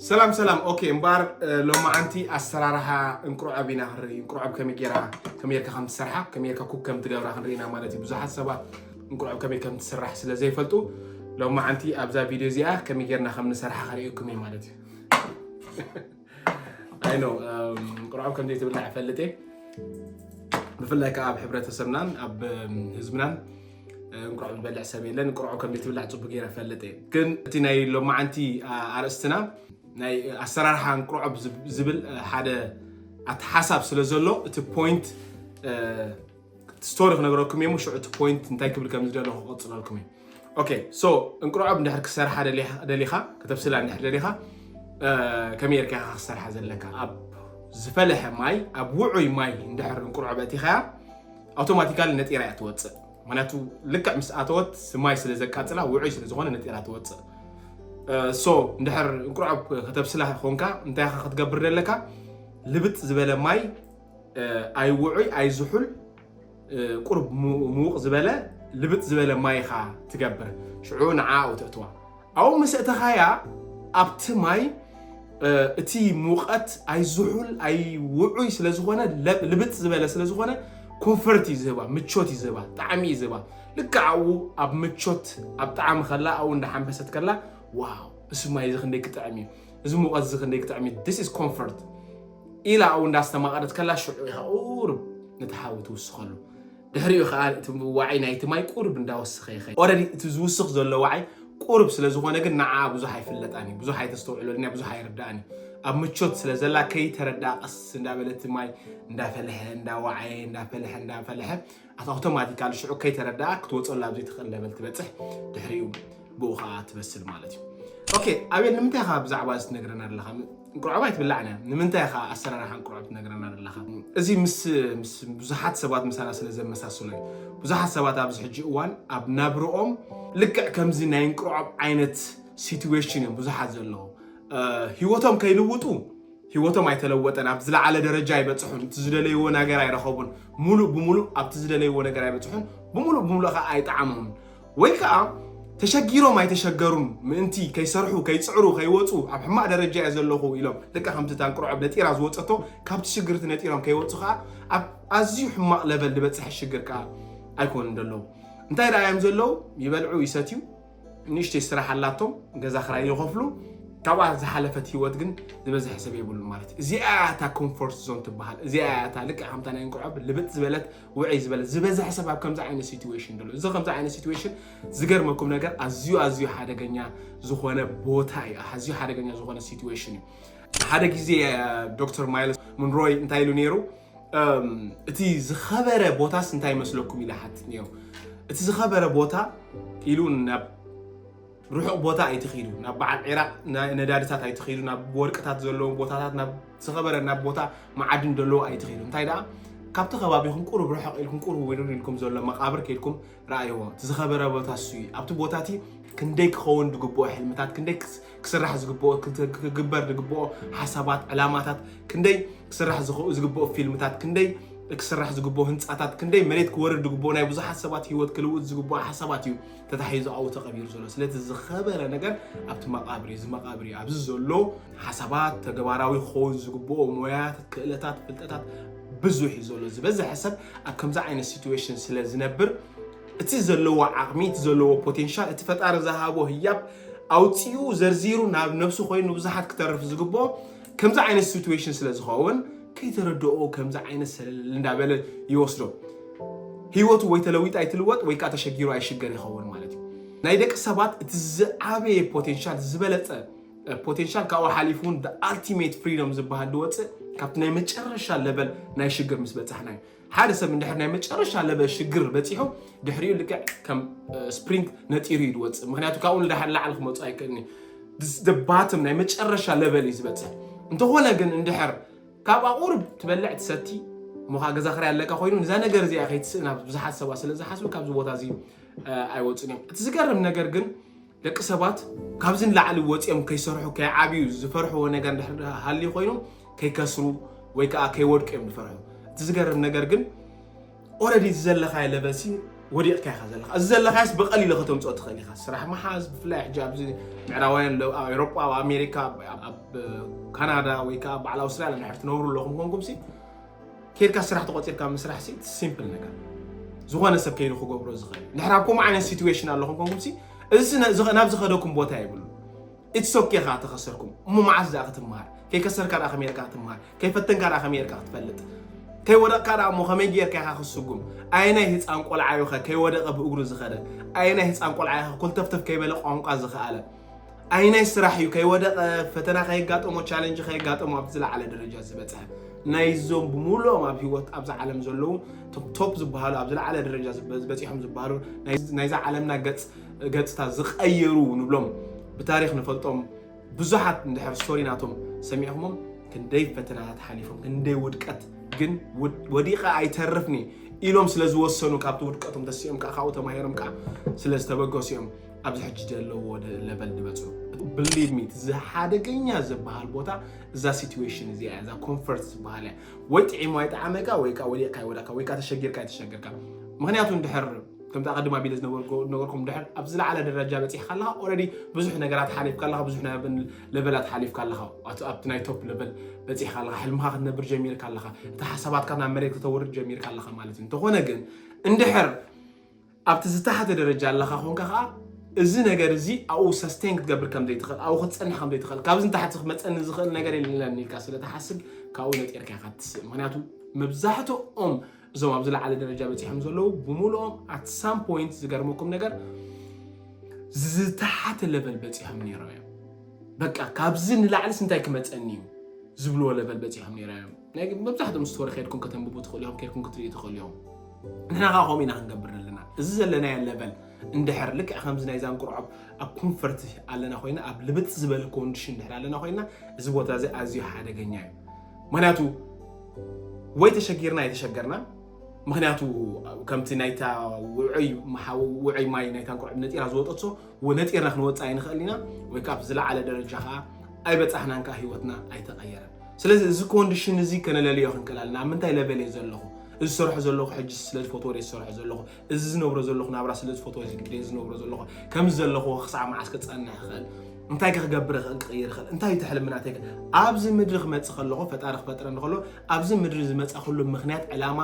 ሰላም ሰላም። ኦኬ እምበኣር ሎማዓንቲ ኣሰራርሓ እንቁርዖብ ኢና ክንርኢ። እንቁርዖብ ከመይ ጌራ ከመይ ጌርካ ከም ትሰርሓ ከመይ ጌርካ ኩክ ከም ትገብራ ክንርኢ ኢና ማለት እዩ። ብዙሓት ሰባት እንቁርዖብ ከመይ ከም ትስራሕ ስለ ዘይፈልጡ ሎማዓንቲ ኣብዛ ቪድዮ እዚኣ ከመይ ጌርና ከም ንሰርሓ ከርእየኩም እየ ማለት እዩ። ኣይ ኖ እንቁርዖብ ከም ዘይትብላዕ እፈልጥ እየ። ብፍላይ ከዓ ኣብ ሕብረተሰብናን ኣብ ህዝብናን እንቁርዖብ ዝበልዕ ሰብ የለን። እንቁርዖብ ከም ዘይትብላዕ ፅቡቅ ገይረ እፈልጥ እየ። ግን እቲ ናይ ሎማዓንቲ ኣርእስትና ናይ ኣሰራርሓ እንቁርዖብ ዝብል ሓደ ኣተሓሳብ ስለ ዘሎ እቲ ፖይንት ስቶሪ ክነግረኩም እየ። ሽዑ እቲ ፖይንት እንታይ ክብል ከም ዝደለኹ ክቕፅለልኩም እየ። ኦኬ ሶ እንቁርዖብ እንድሕር ክሰርሓ ደሊኻ ከተብስላ እንድሕር ደሊኻ ከመይ ጌርካ ኢኻ ክሰርሓ ዘለካ? ኣብ ዝፈለሐ ማይ ኣብ ውዑይ ማይ እንድሕር እንቁርዖብ ኣእቲኻያ ኣውቶማቲካሊ ነጢራ እያ ትወፅእ። ምክንያቱ ልክዕ ምስ ኣተወት ማይ ስለ ዘቃፅላ ውዑይ ስለ ዝኾነ ነጢራ ትወፅእ። ሶ እንድሕር እንቁርዖብ ከተብስላ ኮንካ እንታይ ኢኻ ክትገብር ዘለካ? ልብጥ ዝበለ ማይ ኣይውዑይ ኣይዝሑል ቁርብ ምውቕ ዝበለ ልብጥ ዝበለ ማይ ኢኻ ትገብር። ሽዑ ንዓ ኣብኡ ተእትዋ። ኣብኡ ምስ እተኻያ ኣብቲ ማይ እቲ ሙቐት ኣይዝሑል ኣይውዑይ ስለ ዝኾነ ልብጥ ዝበለ ስለ ዝኾነ ኮንፈርት እዩ ዝህባ፣ ምቾት እዩ ዝህባ፣ ጣዕሚ እዩ ዝህባ። ልክዕ ኣብኡ ኣብ ምቾት ኣብ ጣዕሚ ከላ ኣብኡ እንዳሓንፈሰት ከላ ዋው እዚ ማይ እዚ ክንደይ ክጥዕም እዩ፣ እዚ ሙቐት እዚ ክንደይ ክጥዕም እዩ፣ this is comfort ኢላ ኣብኡ እንዳስተማቐረት ከላ ሽዑ ኢኻ ቁሩብ ነቲ ሓዊ ትውስኸሉ። ድሕሪኡ ከዓ እቲ ዋዒ ናይቲ ማይ ቁሩብ እንዳወሰኸ ይኸይድ። ኦረዲ እቲ ዝውስኽ ዘሎ ዋዒ ቁሩብ ስለ ዝኾነ ግን ንዓ ብዙሕ ኣይፍለጣን እዩ፣ ብዙሕ ኣይተስተውዕለሉን እያ፣ ብዙሕ ኣይርዳእን እዩ። ኣብ ምቾት ስለ ዘላ ከይተረድኣ ቀስ እንዳበለ እቲ ማይ እንዳፈለሐ እንዳዋዓየ እንዳፈለሐ እንዳፈለሐ ኣውቶማቲካሊ ሽዑ ከይተረድኣ ክትወፀሉ ኣብ ዘይትኽእል ለቨል ትበፅሕ። ድሕሪኡ ብኡ ከዓ ትበስል ማለት እዩ። ኦኬ ኣቤል ንምንታይ ኢኻ ብዛዕባ እዚ ትነግረና ኣለኻ? እንቁርዖብ ኣይትብላዕን እያ። ንምንታይ ኢኻ ኣሰራርሓ እንቁርዖብ ትነግረና ዘለኻ? እዚ ምስ ምስ ብዙሓት ሰባት ምሳና ስለ ዘመሳስሎ እዩ። ብዙሓት ሰባት ኣብዚ ሕጂ እዋን ኣብ ናብርኦም ልክዕ ከምዚ ናይ እንቁርዖብ ዓይነት ሲትዌሽን እዮም ብዙሓት ዘለዉ። እ፣ ህይወቶም ከይልውጡ ህይወቶም ኣይተለወጠን፣ ኣብ ዝለዓለ ደረጃ ኣይበፅሑን፣ እቲ ዝደለይዎ ነገር ኣይረኸቡን፣ ሙሉእ ብሙሉእ ኣብቲ ዝደለይዎ ነገር ኣይበፅሑን፣ ብሙሉእ ብሙሉእ ከዓ ኣይጠዓሞምን። ወይ ከዓ ተሸጊሮም ኣይተሸገሩን ምእንቲ ከይሰርሑ ከይፅዕሩ ከይወፁ ኣብ ሕማቕ ደረጃ እየ ዘለኹ ኢሎም ልክዕ ከምቲ እታ እንቁርዖብ ነጢራ ዝወፀቶ ካብቲ ሽግር እቲ ነጢሮም ከይወፁ ከዓ ኣብ ኣዝዩ ሕማቕ ለቨል ዝበፅሐ ሽግር ከዓ ኣይኮኑን ዘለዉ። እንታይ ደኣ እዮም ዘለዉ? ይበልዑ ይሰትዩ፣ ንእሽተይ ስራሕ ኣላቶም፣ ገዛ ክራይ ይኸፍሉ፣ ካብኣ ዝሓለፈት ህይወት ግን ዝበዝሐ ሰብ የብሉን ማለት እዩ። እዚኣ እያ እታ ኮምፎርት ዞን ትበሃል። እዚኣ እያ እታ ልክዕ ከምታ ናይ እንቁርዖብ ልብጥ ዝበለት ውዕይ ዝበለ ዝበዝሐ ሰብ ኣብ ከምዚ ዓይነት ሲትዌሽን ዘሎ። እዚ ከምዚ ዓይነት ሲትዌሽን ዝገርመኩም ነገር ኣዝዩ ኣዝዩ ሓደገኛ ዝኾነ ቦታ እዩ። ኣዝዩ ሓደገኛ ዝኾነ ሲትዌሽን እዩ። ሓደ ግዜ ዶክተር ማይልስ ሙንሮይ እንታይ ኢሉ ነይሩ? እቲ ዝኸበረ ቦታስ እንታይ ይመስለኩም ኢለ ሓትት ነይሩ። እቲ ዝኸበረ ቦታ ኢሉ ናብ ርሑቕ ቦታ ኣይትኺዱ፣ ናብ በዓል ዒራቕ ነዳድታት ኣይትኺዱ፣ ናብ ወርቅታት ዘለዎም ቦታታት ናብ ዝኸበረ ናብ ቦታ መዓድን ዘለዎ ኣይትኺዱ። እንታይ ደኣ ካብቲ ከባቢኹም ቁሩብ ርሑቕ ኢልኩም ቁሩብ ውርድ ኢልኩም ዘሎ መቓብር ከይድኩም ረኣይዎ። እቲ ዝኸበረ ቦታ እሱ እዩ። ኣብቲ ቦታ እቲ ክንደይ ክኸውን ዝግብኦ ሕልምታት፣ ክንደይ ክስራሕ ዝግብኦ ክግበር ዝግብኦ ሓሳባት ዕላማታት፣ ክንደይ ክስራሕ ዝግብኦ ፊልምታት፣ ክንደይ ክስራሕ ዝግብኦ ህንፃታት፣ ክንደይ መሬት ክወርድ ዝግብኦ ናይ ብዙሓት ሰባት ህይወት ክልውጥ ዝግብኦ ሓሳባት እዩ ተታሒዙ ኣብኡ ተቐቢሩ ዘሎ። ስለዚ ዝኸበረ ነገር ኣብቲ መቓብር እዩ። እዚ መቓብር እዩ ኣብዚ ዘሎ ሓሳባት፣ ተግባራዊ ክኸውን ዝግብኦ ሞያታት፣ ክእለታት፣ ፍልጠታት ብዙሕ እዩ ዘሎ። ዝበዝሐ ሰብ ኣብ ከምዚ ዓይነት ሲትዌሽን ስለ ዝነብር እቲ ዘለዎ ዓቕሚ፣ እቲ ዘለዎ ፖቴንሻል፣ እቲ ፈጣሪ ዝሃቦ ህያብ ኣውፂኡ ዘርዚሩ ናብ ነብሱ ኮይኑ ንብዙሓት ክተርፍ ዝግብኦ ከምዚ ዓይነት ሲትዌሽን ስለ ዝኸውን ከይተረድኦ ከምዚ ዓይነት ሰለል እንዳበለ ይወስዶ። ህይወቱ ወይ ተለዊጣ ኣይትልወጥ ወይ ከዓ ተሸጊሩ ኣይሽገር ይኸውን ማለት እዩ። ናይ ደቂ ሰባት እቲ ዝዓበየ ፖቴንሻል ዝበለፀ ፖቴንሻል ካብኡ ሓሊፉ እውን ኣልቲሜት ፍሪዶም ዝበሃል ዝወፅእ ካብቲ ናይ መጨረሻ ለቨል ናይ ሽግር ምስ በፃሕና እዩ። ሓደ ሰብ እንድሕር ናይ መጨረሻ ለቨል ሽግር በፂሑ ድሕሪኡ ልክዕ ከም ስፕሪንግ ነጢሩ እዩ ዝወፅእ። ምክንያቱ ካብኡ ንላዕሊ ክመፁ ኣይክእልን እዩ። ባትም ናይ መጨረሻ ለቨል እዩ ዝበፅሕ። እንተኾነ ግን እንድሕር ካብ ኣቑርብ ትበልዕ ትሰቲ እሞ ከዓ ገዛ ክራይ ኣለካ ኮይኑ ነዛ ነገር እዚኣ ከይትስእና ብዙሓት ሰባት ስለ ዝሓስቡ ካብዚ ቦታ እዚ ኣይወፅን እዮም። እቲ ዝገርም ነገር ግን ደቂ ሰባት ካብዚ ንላዕሊ ወፂኦም ከይሰርሑ ከይዓብዩ ዝፈርሕዎ ነገር እንድሕር ሃልዩ ኮይኑ ከይከስሩ ወይ ከዓ ከይወድቁ እዮም ዝፈርሑ። እቲ ዝገርም ነገር ግን ኦረዲ እቲ ዘለኻዮ ለቨልሲ ወዲቕካ ኢኻ ዘለኻ። እዚ ዘለኻስ ብቐሊሉ ከተምፅኦ ትኽእል ኢኻ። ስራሕ ምሓዝ፣ ብፍላይ ሕጂ ኣብዚ ምዕራባውያን ለ-፣ ኣብ ኤውሮጳ፣ ኣብ ኣሜሪካ፣ ኣብ፣ ኣብ ካናዳ ወይ ከዓ በዓል ኣውስትራልያ እንድሕር ትነብሩ ኣለኹም ኮንኩም ሲ፣ ከይድካ ስራሕ ተቆፂርካ ምስራሕ ሲ፣ ሲምፕል ነገር። ዝኾነ ሰብ ከይዱ ክገብሮ ዝኽእል። እንድሕር ኣብ ከምኡ ዓይነት ሲትዌሽን ኣለኹም ኮንኩም ሲ፣ እዚ ሲ ነ-፣ ዝኸ-፣ ናብ ዝኸደኩም ቦታ የብሉ። ኢትስ ኦኬ ኸዓ ተኸሰርኩም። እሞ መዓስ ደኣ ክትምሃር? ከይከሰርካ ደኣ ከመይ ጌርካ ክትምሃር? ከይፈተንካ ደኣ ከመይ ጌርካ ክትፈልጥ? ከይወደቕካ ደኣ እሞ ከመይ ጌርካ ኢኻ ክትስጉም? ኣየናይ ህፃን ቆልዓ እዩ ኸ ከይወደቐ ብእግሩ ዝኸደ? ኣየናይ ህፃን ቆልዓ እዩ ኸ ኮልተፍተፍ ከይበለ ቋንቋ ዝኸኣለ? ኣየናይ ስራሕ እዩ ከይወደቐ፣ ፈተና ከየጋጠሞ፣ ቻለንጅ ከየጋጠሞ ኣብቲ ዝለዓለ ደረጃ ዝበፅሐ? ናይዞም ብምሉኦም ኣብ ህይወት ኣብዛ ዓለም ዘለዉ ቶፕ፣ ቶፕ ዝበሃሉ፣ ኣብ ዝለዓለ ደረጃ ዝበ-፣ ዝበፂሖም ዝበሃሉ ናይ-፣ ናይዛ ዓለምና ገፅ፣ ገፅታ ዝቐየሩ ንብሎም ብታሪኽ ንፈልጦም ብዙሓት እንድሕር ስቶሪ ናቶም ሰሚዕኹሞም፣ ክንደይ ፈተናታት ሓሊፎም፣ ክንደይ ውድቀት፣ ግን ውድ-፣ ወዲቐ ኣይተርፍኒ ኢሎም ስለ ዝወሰኑ፣ ካብቲ ውድቀቶም ተሲኦም ከዓ ካብኡ ተማሂሮም ከዓ ስለ ዝተበገሱ እዮም ኣብዚ ሕጂ ዘለዎ ደ-፣ ለቨል ዝበፅሑ። ብሊቭ ሚ፣ እቲ ዝሓደገኛ ዝበሃል ቦታ እዛ ሲትዌሽን እዚኣ እያ፣ እዛ ኮንፈርት ዝበሃል እያ። ወይ ጥዒሙ ኣይጠዓመካ፣ ወይ ከዓ ወዲቕካ ኣይወደቕካ፣ ወይ ከዓ ተሸጊርካ ኣይተሸገርካ። ምኽንያቱ እንድሕር ከምቲ ኣቐድም ኣቢለ ዝነበርኩ-፣ ዝነበርኩም ድሕር ኣብ ዝለዓለ ደረጃ በፂሕካ ኣለኻ፣ ኦልሬዲ ብዙሕ ነገራት ሓሊፍካ ኣለኻ፣ ብዙሕ ናይ ለቨላት ሓሊፍካ ኣለኻ። ኣብቲ፣ ኣብቲ ናይ ቶፕ ለቨል በፂሕካ ኣለኻ፣ ሕልምኻ ክትነብር ጀሚርካ ኣለኻ፣ እቲ ሓሳባትካ ናብ መሬት ክተውርድ ጀሚርካ ኣለኻ ማለት እዩ። እንተኾነ ግን እንድሕር ኣብቲ ዝተሓተ ደረጃ ኣለኻ ኮንካ ከዓ፣ እዚ ነገር እዚ ኣብኡ ሰስቴን ክትገብር ከም ዘይትኽእል፣ ኣብኡ ክትፀንሕ ከም ዘይትኽእል፣ ካብዚ ንታሕቲ ክመፀኒ ዝኽእል ነገር የለን ኢልካ ስለ ትሓስብ፣ ካብኡ ነጢርካ ኢኻ ትስእ። ምኽንያቱ መብዛሕትኦም እዞም ኣብ ዝለዓለ ደረጃ በፂሖም ዘለዉ ብምሉኦም at some point፣ ዝገርመኩም ነገር፣ ዝተሓተ ለቨል በፂሖም ነይሮም እዮም። በቃ ካብዚ ንላዕልስ እንታይ ክመፀኒ እዩ ዝብልዎ ለቨል በፂሖም ነይሮም እዮም። ናይ መብዛሕትኦም ስቶሪ ከድኩም ከተንብቡ ትኽእሉ ኢኹም፣ ከድኩም ክትርእዩ ትኽእሉ ኢኹም። ንሕና ከዓ ከምኡ ኢና ክንገብር ዘለና። እዚ ዘለናዮ ለቨል እንድሕር ልክዕ ከምዚ ናይዛ እንቁርዖብ ኣብ ኮንፈርት ኣለና ኮይና፣ ኣብ ልብጥ ዝበለ ኮንዲሽን እንድሕር ኣለና ኮይና፣ እዚ ቦታ እዚ ኣዝዩ ሓደገኛ እዩ። ምኽንያቱ ወይ ተሸጊርና ኣይተሸገርና፣ ምኽንያቱ ከምቲ ናይታ ውዑይ መሓ-፣ ውዑይ ማይ ናይታ እንቁርዖብ ነጢራ ዝወጠቶ፣ ወ-፣ ነጢርና ክንወፅእ ኣይንኽእል ኢና፣ ወይ ከዓ ኣብ ዝለዓለ ደረጃ ከዓ ኣይበፃሕናን፣ ከዓ ህይወትና ኣይተቐየረን። ስለዚ እዚ ኮንዲሽን እዚ ከነለልዮ ክንክእል ኣለና። ኣብ ምንታይ ለቨል እየ ዘለኹ? እዚ ዝሰርሖ ዘለኹ ሕጂ ስለ ዝፈትዎ ድየ ዝሰርሖ ዘለኹ? እዚ ዝነብሮ ዘለኹ ናብራ ስለ ዝፈትዎ ድየ ዝነብሮ ዘለኹ? ከምዚ ዘለኹ ክሳዕ መዓስ ክፀንሕ ይኽእል? እንታይ ከ ክገብር ይኽእል፣ ክቕይር ይኽእል? እንታይ እዩ እቲ ሕልሚ ናተይ? ኣብዚ ምድሪ ክመፅእ ከለኹ፣ ፈጣሪ ክፈጥረኒ ከሎ፣ ኣብዚ ምድሪ ዝመፃእኩሉ ምኽንያት፣ ዕላማ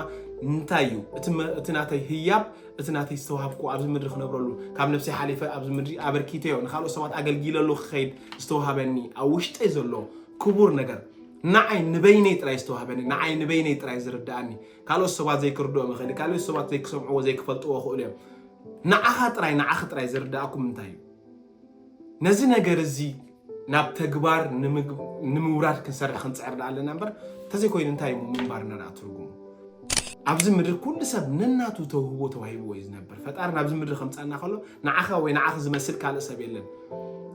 እንታይ እዩ? እቲ መ-፣ እቲ ናተይ ህያብ፣ እቲ ናተይ ዝተዋሃብኩ ኣብዚ ምድሪ ክነብረሉ፣ ካብ ነብሰይ ሓሊፈ ኣብዚ ምድሪ ኣበርኪተዮ፣ ንኻልኦት ሰባት ኣገልጊለሉ ክኸይድ ዝተዋሃበኒ፣ ኣብ ውሽጠይ ዘሎ ክቡር ነገር፣ ንዓይ ንበይነይ ጥራይ ዝተዋሃበኒ፣ ንዓይ ንበይነይ ጥራይ ዝርድኣኒ፣ ካልኦት ሰባት ዘይክርድኦም ይኽእል፣ ካልኦት ሰባት ዘይክሰምዕዎ፣ ዘይክፈልጥዎ ይኽእሉ እዮም። ንዓኻ ጥራይ፣ ንዓኺ ጥራይ ዝርድኣኩም እንታይ እዩ? ነዚ ነገር እዚ ናብ ተግባር ንምግ-፣ ንምውራድ ክንሰርሕ ክንጽዕር ደኣ ኣለና እምበር፣ እንተዘይኮይኑ እንታይ እዩ ምንባርና ደኣ ትርጉሙ? ኣብዚ ምድሪ ኩሉ ሰብ ነናቱ ተውህቦ ተዋሂብዎ እዩ ዝነብር። ፈጣሪ ናብዚ ምድሪ ከምጻና ከሎ ንዓኻ ወይ ንዓኺ ዝመስል ካልእ ሰብ የለን።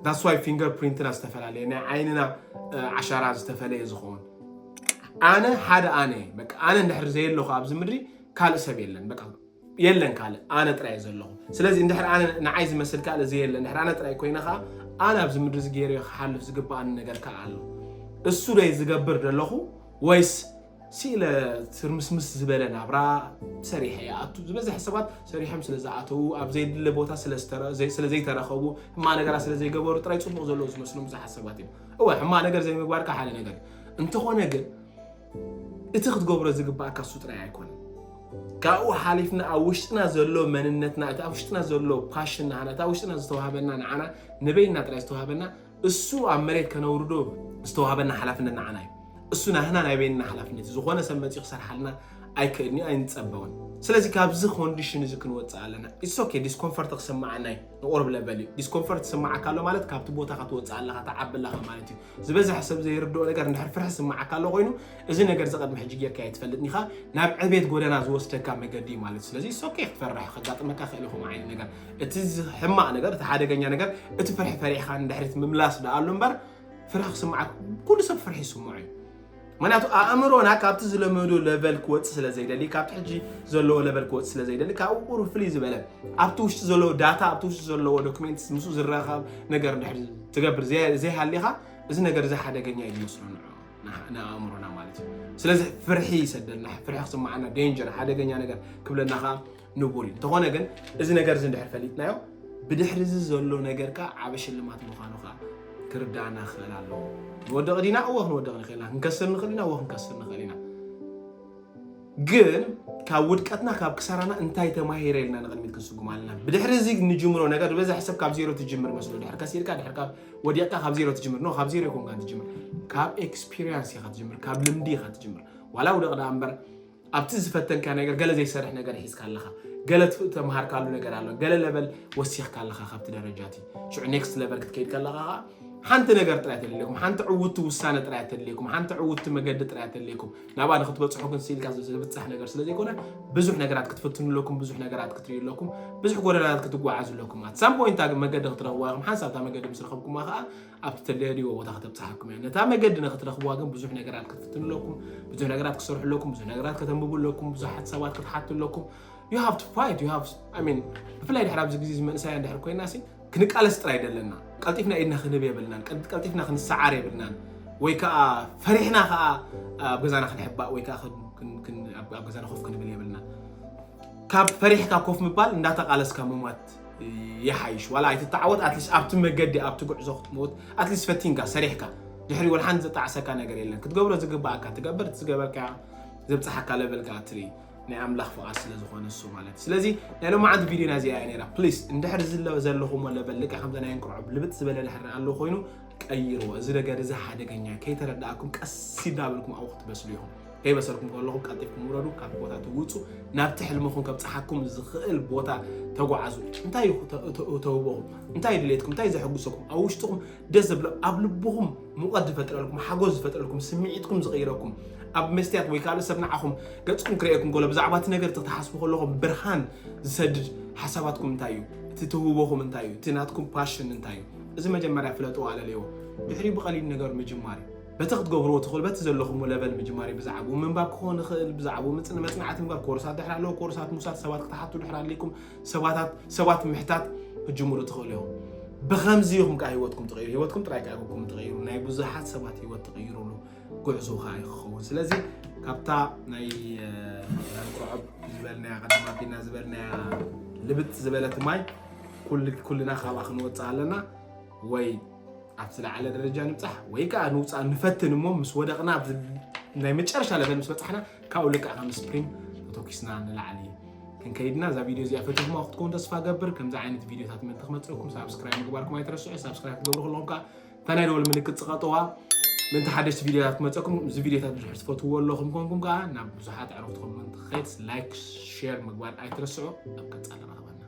That's why ፊንገር ፕሪንትና ዝተፈላለየ፣ ናይ ዓይንና፣ እ፣ ዓሻራ ዝተፈለየ ዝኸውን። ኣነ ሓደ ኣነ እየ። በቃ ኣነ እንድሕር ዘየለኹ ኣብዚ ምድሪ ካልእ ሰብ የለን። በቃ የለን ካልእ፣ ኣነ ጥራይ እየ ዘለኹ። ስለዚ እንድሕር ኣነ ንዓይ ዝመስል ካልእ ዘየለ፣ እንድሕር ኣነ ጥራይ ኮይነ ኸኣ፣ ኣነ ኣብዚ ምድሪ እዚ ገይረዮ ክሓልፍ ዝግብኣኒ ነገር ከኣ ኣሎ። እሱ ዶ ዝገብር ዘለኹ ወይስ ስኢለ ትርምስምስ ዝበለ ናብራ ሰሪሐ ይኣቱ? ዝበዝሐ ሰባት ሰሪሖም ስለ ዝኣተዉ፣ ኣብ ዘይድለ ቦታ ስለ ዝተረ-፣ ዘይ-፣ ስለ ዘይተረኸቡ፣ ሕማቕ ነገራት ስለ ዘይገበሩ ጥራይ ጽቡቕ ዘለዉ ዝመስሎም ብዙሓት ሰባት እዮም። እወ፣ ሕማቕ ነገር ዘይምግባር ከኣ ሓደ ነገር እዩ። እንተኾነ ግን፣ እቲ ክትገብሮ ዝግባኣካ እሱ ጥራይ ኣይኮነን። ካብኡ ሓሊፍና ኣብ ውሽጥና ዘሎ መንነትና፣ እቲ ኣብ ውሽጥና ዘሎ ፓሽን ናህና፣ እቲ ኣብ ውሽጥና ዝተዋህበና ንዓና፣ ንበይንና ጥራይ ዝተዋህበና፣ እሱ ኣብ መሬት ከነውርዶ ዝተዋህበና ሓላፍነት ንዓና እዩ። እሱ ናህና ናይ በይንና ሓላፍነት እዩ። ዝኾነ ሰብ መጺኡ ክሰርሓልና ኣይክእልን እዩ፣ ኣይንጸበውን። ስለዚ ካብዚ ኮንዲሽን እዚ ክንወጽእ ኣለና። It's okay፣ ዲስኮምፈርት ክስምዓና እዩ፣ ንቑሩብ ለቨል እዩ። ዲስኮምፈርት ዝስምዓካ ኣሎ ማለት ካብቲ ቦታ ክትወጽእ ኣለኻ፣ ትዓቢ ኣለኻ ማለት እዩ። ዝበዝሐ ሰብ ዘይርድኦ ነገር፣ እንድሕር ፍርሒ ዝስምዓካ ኣሎ ኮይኑ፣ እዚ ነገር እዚ ቅድሚ ሕጂ ጌርካዮ ኣይትፈልጥን ኢኻ፣ ናብ ዕቤት ጎደና ዝወስደካ መገዲ እዩ ማለት እዩ። ስለዚ it's okay፣ ክትፈርሕ ከጋጥመካ ይኽእል እዩ ከምኡ ዓይነት ነገር። እቲ ዝ-፣ ሕማቕ ነገር፣ እቲ ሓደገኛ ነገር፣ እቲ ፍርሒ ፈሪሕካ ንድሕሪት ምምላስ ደኣ ኣሎ እምበር፣ ፍርሒ ክስምዓካ፣ ኩሉ ሰብ ፍርሒ ይስምዖ እዩ። ምኽንያቱ ኣእምሮና ካብቲ ዝለመዶ ለቨል ክወጽእ ስለ ዘይደሊ፣ ካብቲ ሕጂ ዘለዎ ለቨል ክወጽእ ስለ ዘይደሊ፣ ካብኡ ቁሩብ ፍልይ ዝበለ፣ ኣብቲ ውሽጢ ዘለዎ ዳታ፣ ኣብቲ ውሽጢ ዘለዎ ዶክሜንትስ ምስኡ ዝራኸብ ነገር እንድሕር ትገብር ዘይ-፣ ዘይሃሊኻ፣ እዚ ነገር እዚ ሓደገኛ እዩ ዝመስሎ ንዑ፣ ንኣ-፣ ንኣእምሮና ማለት እዩ። ስለዚ ፍርሒ ይሰደልና፣ ፍርሒ ክስምዓና፣ ዴንጀር፣ ሓደገኛ ነገር ክብለና ኸኣ ንቡር እዩ። እንተኾነ ግን እዚ ነገር እዚ እንድሕር ፈሊጥናዮ፣ ብድሕሪ እዚ ዘሎ ነገር ከዓ ዓበ ሽልማት ምዃኑ ከዓ ክርዳእና ክኽእል ኣለዎ። ንወደቕ ዲና? እወ ክንወደቕ ንኽእል ኢና። ክንከስር ንኽእል ኢና? እወ ክንከስር ንኽእል ኢና። ግን ካብ ውድቀትና ካብ ክሳራና እንታይ ተማሂረ ኢልና ንቕድሚት ክንስጉም ኣለና። ብድሕሪ እዚ ንጅምሮ ነገር ዝበዝሕ ሰብ ካብ ዜሮ ትጅምር መስሎ፣ ድሕር ከሲርካ ድሕር ካብ ወዲቕካ ካብ ዜሮ ትጅምር። ኖ፣ ካብ ዜሮ ይኮንካ ትጅምር፣ ካብ ኤክስፒሪንስ ኢኻ ትጅምር፣ ካብ ልምዲ ኢኻ ትጅምር። ዋላ ውደቕ ደኣ እምበር ኣብቲ ዝፈተንካ ነገር ገለ ዘይሰርሕ ነገር ሒዝካ ኣለኻ፣ ገለ ተምሃርካሉ ነገር ኣሎ፣ ገለ ለበል ወሲኽካ ኣለኻ ካብቲ ደረጃ እቲ። ሽዑ ኔክስት ለበል ክትከይድ ከለኻ ከዓ ሓንቲ ነገር ጥራይ ተደልየኩም፣ ሓንቲ ዕውቲ ውሳነ ጥራይ ተደልየኩም፣ ሓንቲ ዕውቲ መገዲ ጥራይ ተደልየኩም። ናብኣ ንክትበፅሑ ግን ስኢልካ ዘብፃሕ ነገር ስለ ዘይኮነ ብዙሕ ነገራት ክትፍትኑ ኣለኩም፣ ብዙሕ ነገራት ክትርእዩ ኣለኩም፣ ብዙሕ ጎደናታት ክትጓዓዙ ኣለኩም። ኣት ሳም ፖይንት ግን መገዲ ክትረኽብዋ ኢኹም። ሓንሳብ እታ መገዲ ምስ ረኸብኩማ ከዓ ኣብቲ ተደልይዎ ቦታ ከተብፅሓኩም እያ። ነታ መገዲ ንክትረኽብዋ ግን ብዙሕ ነገራት ክትፍትኑ ኣለኩም፣ ብዙሕ ነገራት ክሰርሑ ኣለኩም፣ ብዙሕ ነገራት ከተንብቡ ኣለኩም፣ ብዙሓት ሰባት ክትሓቱ ኣለኩም። You have to fight, you have, I mean፣ ብፍላይ ድሕር ኣብዚ ግዜ እዚ መንእሰያ እንድሕር ኮይና ሲ ክንቃለስ ጥራይ ደለና። ቀልጢፍና ኢድና ክንህብ የብልናን፣ ቀልጢፍና ክንሰዓር የብልናን። ወይ ከዓ ፈሪሕና ከዓ ኣብ ገዛና ክንሕባእ ወይ ከዓ ኣብ ገዛና ኮፍ ክንብል የብልናን። ካብ ፈሪሕካ ኮፍ ምባል እንዳተቃለስካ ምሟት ይሓይሽ። ዋላ ኣይትተዓወት፣ ኣትሊስት ኣብቲ መገዲ ኣብቲ ጉዕዞ ክትሞት ኣትሊስት ፈቲንካ ሰሪሕካ ድሕሪ ወልሓን ዘጣዕሰካ ነገር የለን። ክትገብሮ ዝግባኣካ ትገብር፣ እቲ ዝገበርካ ዘብፅሓካ ለበልካ ትርኢ። ናይ ኣምላኽ ፍቓድ ስለ ዝኾነ እሱ ማለት እዩ። ስለዚ ናይ ሎማዓንቲ ቪድዮና እዚኣ እያ ነይራ። ፕሊስ እንድሕር ዝለ ዘለኹሞ ለበል ልክዕ ከምዚ ናይ እንቅርዖብ ልብጥ ዝበለ ድሕር ኣሎ ኮይኑ ቀይርዎ። እዚ ነገር እዚ ሓደገኛ እዩ። ከይተረዳእኩም ቀስ እንዳበልኩም ኣብኡ ክትበስሉ ኢኹም። ከይበሰልኩም ከለኹም ቀልጢፍኩም ውረዱ፣ ካብ ቦታ ትውፁ፣ ናብቲ ሕልምኹም ከብፅሓኩም ዝኽእል ቦታ ተጓዓዙ። እንታይ እዩ ተውበኹም? እንታይ ድሌትኩም? እንታይ ዘሐጉሰኩም? ኣብ ውሽጥኹም ደስ ዘብሎ ኣብ ልብኹም ሙቐት ዝፈጥረልኩም፣ ሓጎስ ዝፈጥረልኩም፣ ስምዒትኩም ዝቕይረኩም፣ ኣብ መስትያት ወይ ካልእ ሰብ ንዓኹም ገጽኩም ክርእየኩም ከሎ ብዛዕባ እቲ ነገር ክትሓስቡ ከለኹም ብርሃን ዝሰድድ ሓሳባትኩም እንታይ እዩ? እቲ ትህውቦኹም እንታይ እዩ? እቲ ናትኩም ፓሽን እንታይ እዩ? እዚ መጀመርያ ፍለጥዎ፣ ኣለልይዎ። ድሕሪ ብቐሊል ነገር ምጅማር እዩ። በቲ ክትገብርዎ ትኽእሉ፣ በቲ ዘለኹም ለቨል ምጅማር እዩ። ብዛዕባኡ ምንባብ ክኸውን ይኽእል፣ ብዛዕባኡ ምጽን-፣ መጽናዕቲ ምግባር፣ ኮርሳት ድሕር ኣለዎ፣ ኮርሳት ምውሳድ፣ ሰባት ክትሓቱ ድሕር ኣድልይኩም፣ ሰባታት፣ ሰባት ምሕታት ክትጅምሩ ትኽእሉ ኢኹም። ብኸምዚ ኢኹም ከዓ ህይወትኩም ትቕይሩ። ህይወትኩም ጥራይ ከዓ ኢኹም ትቕይሩ። ናይ ብዙሓት ሰባት ህይወት ትቕይሩሉ ጉዕዞ ከዓ እዩ ክኸውን። ስለዚ ካብታ ናይ፣ እ፣ ዳንቁርዖብ ዝበልናያ፣ ቀደም ኣቢልና ዝበልናያ ልብጥ ዝበለት ማይ ኩል-፣ ኩልና ካብኣ ክንወፅእ ኣለና። ወይ ኣብቲ ዝለዓለ ደረጃ ንብፃሕ ወይ ከዓ ንውፃእ ንፈትን እሞ ምስ ወደቕና ኣብዚ ናይ መጨረሻ ለቨል ምስ በፃሕና ካብኡ ልክዕ ከም ስፕሪንግ ተተኪስና ንላዕሊ ክንከይድና እዛ ቪድዮ እዚኣ ፈቲኹማ ክትከውን ተስፋ ገብር። ከምዚ ዓይነት ቪድዮታት ምእንቲ ክመፅእኩም ሳብስክራይብ ምግባርኩም ኣይትረስዑ። ሳብስክራይብ ክትገብሩ ከለኹም ከዓ እታ ናይ ደወል ምልክት ፅቐጥዋ ምእንቲ ሓደሽቲ ቪድዮታት ክመፀኩም። እዚ ቪድዮታት ብዙሕ ትፈትውዎ ኣለኹም ኮንኩም ከዓ ናብ ብዙሓት ኣዕሩኽትኹም ምእንቲ ክኸይድ ላይክ፣ ሼር ምግባር ኣይትረስዑ። ኣብ ቀፃሊ ረኽበና።